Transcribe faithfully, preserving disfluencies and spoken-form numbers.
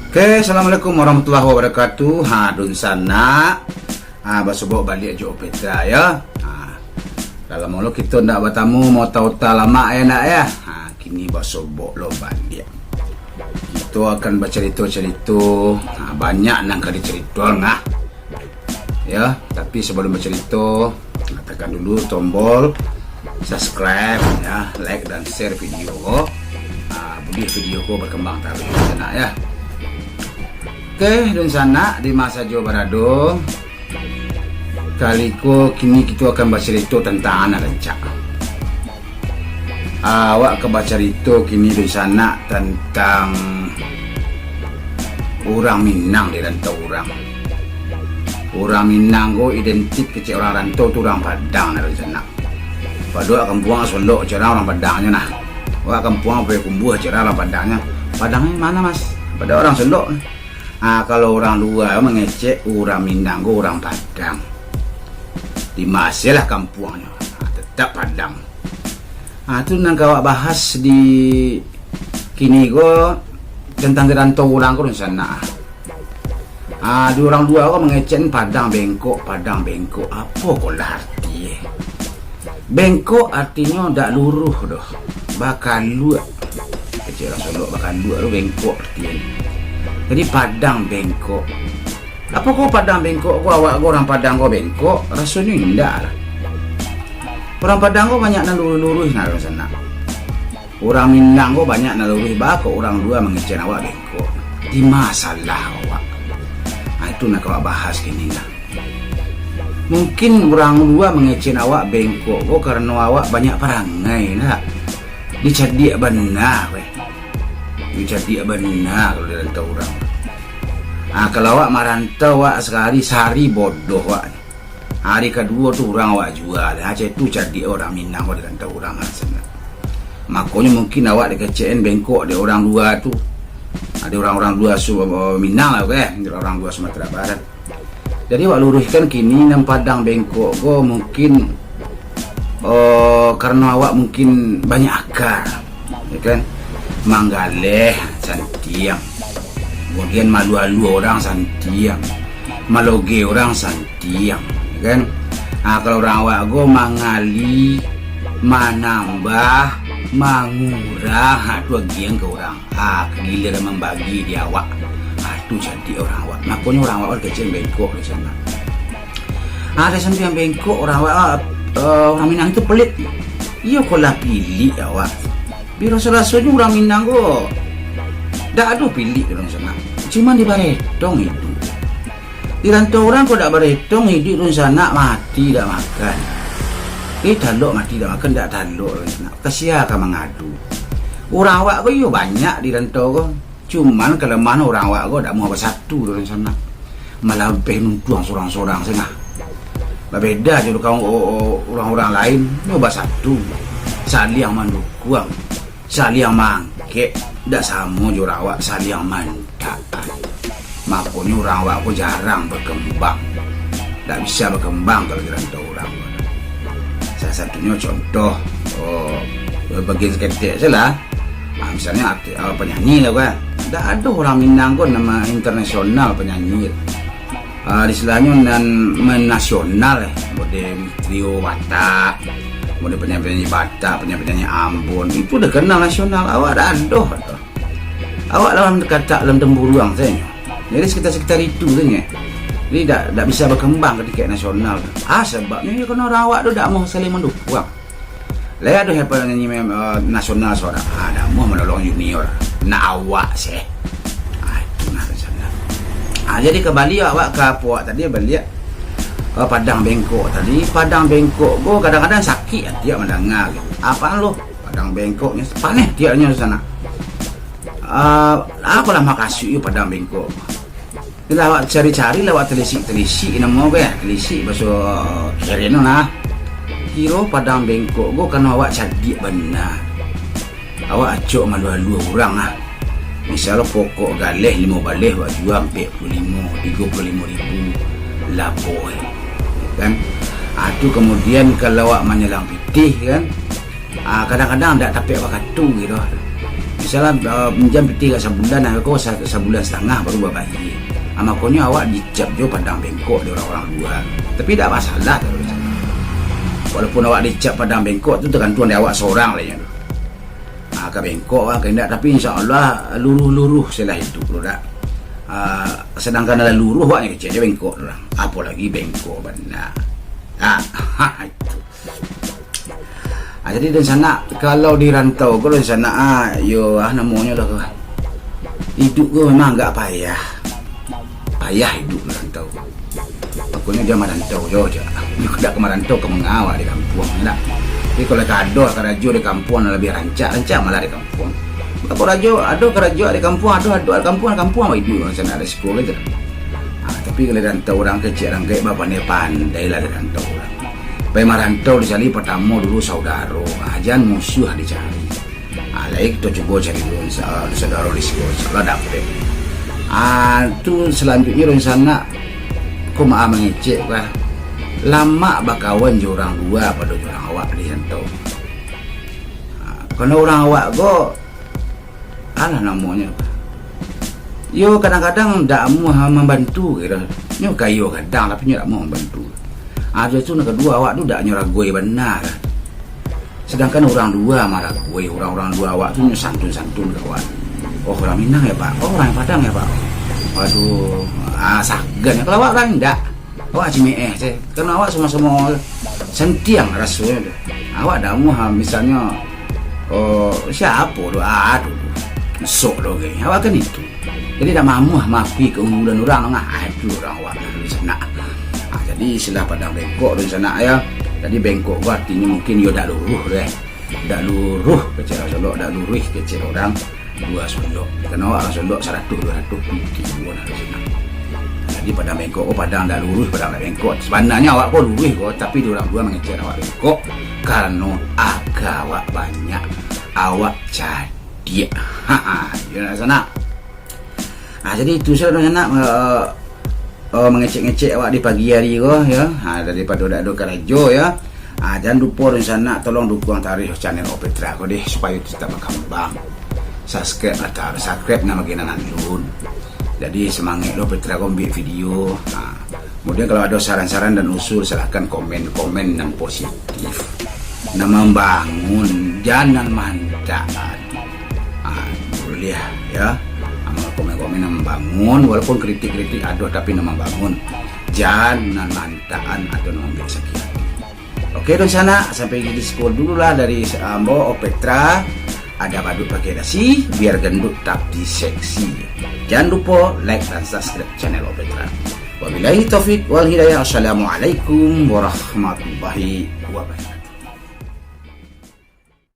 Oke, assalamualaikum warahmatullahi wabarakatuh. Ha, dunsanak. Ha, basobok baliak jo Petra, yo. Ha, dah lamo lo kito ndak batamu, mau tau-tau lamak, yo ndak, yo? Ha, kini basobok lo baliak. Kito akan bacarito-carito. Ha, banyak nan ka dicarito, nah. Yo, tapi sabalum bacarito, tekan dulu tombol subscribe, yo, like dan share video ko. Ha, buliah video ko bakambang taruih, sanak, yo. Oke, dunsanak, di ma sajo barado, kali ko kini kito akan bacarito tantang anak rancak. Awak ka bacarito kini, dunsanak, tantang urang Minang di rantau urang. Urang Minang ko identik kecek urang rantau tu urang Padang, nah, dunsanak. Pado awak kampuang Solok, cek urang, urang Padang nyo, nah. Awak kampuang Payakumbuh, cek urang, urang Padang nyo. Padang ni ma, Mas? Pado urang Solok. Ah, kalau urang lua mangecek urang Minang ko urang Padang. Di ma se lah kampuangnyo, ah, tetap Padang. Ah, tu nan ka awak bahas di kini ko, tantang di rantau urang ko, dunsanak. Ah, di urang lua ko mangecek Padang bengkok, Padang bengkok. Apo ko lah arti, eh? Bengkok artinyo dak luruih doh, bakaluak. Kecek urang Solok, bakaluak tu bengkok artinyo. Jadi Padang bengkok. Apo ko Padang bengkok ko, awak ko urang Padang ko bengkok? Rasonyo indak lah. Urang Padang ko banyak nan luruih-luruih, nah, dunsanak. Urang Minang ko banyak nan luruih, baa kok urang lua mangecek awak bengkok? Di ma salah awak? Ah, itu nan ka awak bahas kini, nah. Mungkin urang lua mangecek awak bengkok ko karano awak banyak parangai, nah. Dicadiak bana, weh. Dicadiak bana kalau di rantau urang. Ah, kalau awak marantau, awak sahari, sahari bodoh awak. Hari kaduo tu urang awak jua. Ah, cak itu cadiak urang Minang ko di rantau urang, dunsanak. Makonyo mungkin awak dikecek bengkok dek urang lua tu. Dek urang-urang lua Su-, Minang lah, weh, dek urang lua Sumatera Barat. Jadi, awak luruihkan kini, nan Padang bengkok ko mungkin, eh, karano awak mungkin banyak aka, yo kan? Manggaleh santiang, kamudian maalu-alu urang santiang, maloge urang santiang, yo kan? Ah, kalau urang awak ko mangali, manambah, mangurang, ha, tu agiah ka urang. Ah, giliran mambagi di awak. Ah, tu cadiak urang awak. Makonyo urang awak dikecek bengkok, dunsanak. Ah, ado santiang bengkok urang awak, ah, eh, urang Minang tu pelit. Iyo ko lah pilik awak. Tapi raso-rasonyo urang Minang ko dak ado pilik, dunsanak. Cuman di baretong iduik. Di rantau urang ko dak baretong iduik, dunsanak, mati dak makan. Eh, talok mati dak makan, dak talok, dunsanak. Ka sia ka mangadu? Urang awak ko iyo banyak di rantau ko. Cuman kalemahan urang awak ko dak amuah basatu, dunsanak. Malah beh nuntuang surang-surang se nah. Babeda jo kaum o-, o-, urang-urang lain, nyo basatu. Saliang mandukuang, saliang maangkek, dak samo jo urang awak saliang mandakan. Makonyo urang awak ko jarang bakambang. Dak bisa bakambang kalau di rantau urang. Salah satunyo contoh, oh, bagian saketek se lah. Ah, misalnyo arti, ah, panyanyi lah kan. Dak ado urang Minang ko nan internasional panyanyi. Ah, istilahnyo nan menasional, eh. Model trio Batak, model penyanyi-penyanyi Batak, penyanyi-penyanyi Ambon. Itu dah kenal nasional. Awak dak ado. Awak dalam katak dalam temburuang sajo. Jadi sekitar-sekitar itu sajo. Jadi dak, dak bisa bakambang ka tingkat nasional. Ah, sababnyo yo karano urang awak tu dak mau saling mandukuang. Lai ado sia panyanyi mem-, eh, nasional surang. Ah, dak mau manolong junior. Nak awak se. Ah, itu nah rancana. Ah, jadi kambali awak ka apo awak tadi baliak, eh, Padang Bengkok tadi. Padang Bengkok ko kadang-kadang sakik ati awak mandanga gitu. Apaan lo? Padang Bengkok ni paneh tiaknyo di sana. Ah, apolah makasuik yo Padang Bengkok? Lah awak cari-cari, lah awak telisik-telisik namo ko yo, telisik baso keren tu nah. Kiro Padang Bengkok ko karano awak cadiak bana. Awak acok maalu-alu urang ah. Misal pokok galeh limo baleh, awak jua ampek puluah limo, tigo puluah limo ribu, labo eh. Kan? Ah, tu kamudian kalau awak manyalang pitih kan, Ah, kadang-kadang dak tapek wakatu gitu. Misalnya, eh, minjam pitih agak sabulan, ah, ko sa-, sabulan satangah baru babayia. Ah, makonyo awak dicap jo pandang bengkok di urang-urang lua. Tapi indak masalah tu. Walaupun awak dicap pandang bengkok tu tagantuang di awak sorang lah nyo. Ah, ka bengkok lah, ka indak, tapi insya Allah luruih-luruih se lah iduik tu dak. Ah, sadangkan lah luruih awak nyo kecek jo bengkok tu lah. Apolagi bengkok bana. Ah, itu. Ah, jadi dunsanak, kalau di rantau ko dunsanak, ah, yo, ah, namonyo lah ko. Iduik ko memang agak payah. Payah iduik di rantau. Pokoknyo jan marantau jo, cak. Nyo dak ka marantau, ka manga awak di kampuang, ndak? Tapi kalau ka ado karajo di kampuang nan labiah rancak, rancak malah di kampuang. Kalau karajo, ado karajo di kampuang, ado, ado di kampuang, kampuang awak iduik, dunsanak, resiko gitu. Ah, tapi kalau di rantau urang kecek, urang gaek, bapandai-pandai lah di rantau urang. Pai marantau dicari, partamo dulu saudaro, ah, jan musuah dicari. Ah, lai kito cubo cari dulu, sa-, saudaro di siko, insya Allah dapek. Ah, tu salanjuiknyo dunsanak, ko maaf mangecek ko, lamak bakawan jo urang lua pado jo urang awak di rantau. Ah, karano urang awak ko, alah namonyo, yo, kadang-kadang dak amuah mambantu kiro. Nyo kayo gadang, tapi nyo dak amuah mambantu. Ah, jo tu nan kaduo, awak tu dak nyo ragoi bana. Sadangkan urang lua maragoi, urang-urang lua awak tu nyo santun-santun kawan. "Oh, urang Minang ya, Pak? Oh, urang Padang ya, Pak?" Waduh, ah, sagan. Kalau awak kan indak. Awak cimeeh se. Karano awak samo-samo santiang rasonyo tu. Awak dak amuah, misalnyo, oh, siapo tu? Ah, tu, tu. Sok tu, geng. Awak kan itu. Jadi, dak maamuah maakui kaunggulan urang, ah, itu urang awak dunsanak. Ah, jadi, istilah pandang bengkok dunsanak, ya. Jadi, bengkok ko artinyo mungkin yo dak luruih, deh. Dak luruih kecek urang Solok, dak luruih kecek urang lua Solok. Karano awak urang Solok saratuih duo ratuih tinggi pun harus senang. Jadi, pandang bengkok ko pandang dak luruih, pandang dak bengkok. Sabananyo awak ko luruih ko, tapi di urang lua mangecek awak bengkok karano aga awak banyak, awak cadiak. Ha, yo nak sanak. Ah, jadi itu sajo dunsanak, eh, eh, mangecek-ngecek awak di pagi hari ko, ya. Ha, daripado dak ado karajo, ya. Ah, jan lupo dunsanak, tolong dukuang taruih channel Opetra ko deh, supayo tetap bakambang. Subscribe lah, tar-, subscribe nan bagian nan alun. Jadi, semangat lo Opetra ko ambiak video. Ha. Kemudian, kalau ado saran-saran dan usul, silahkan komen-komen nan positif, nan mambangun, jan nan maantaan. Ah, buliah, ya. Amal komen-komen nan mambangun, walaupun kritik-kritik ado, tapi nan mambangun. Jan nan maantaan atau nan mambuek sakik ati. Oke, dunsanak, sampai di siko dulu lah dari ambo, Opetra. Ada badut pakai dasi, biar gendut tapi seksi. Jan lupo like dan subscribe channel Opetra. Wabillahi taufik wal hidayah. Assalamualaikum warahmatullahi wabarakatuh.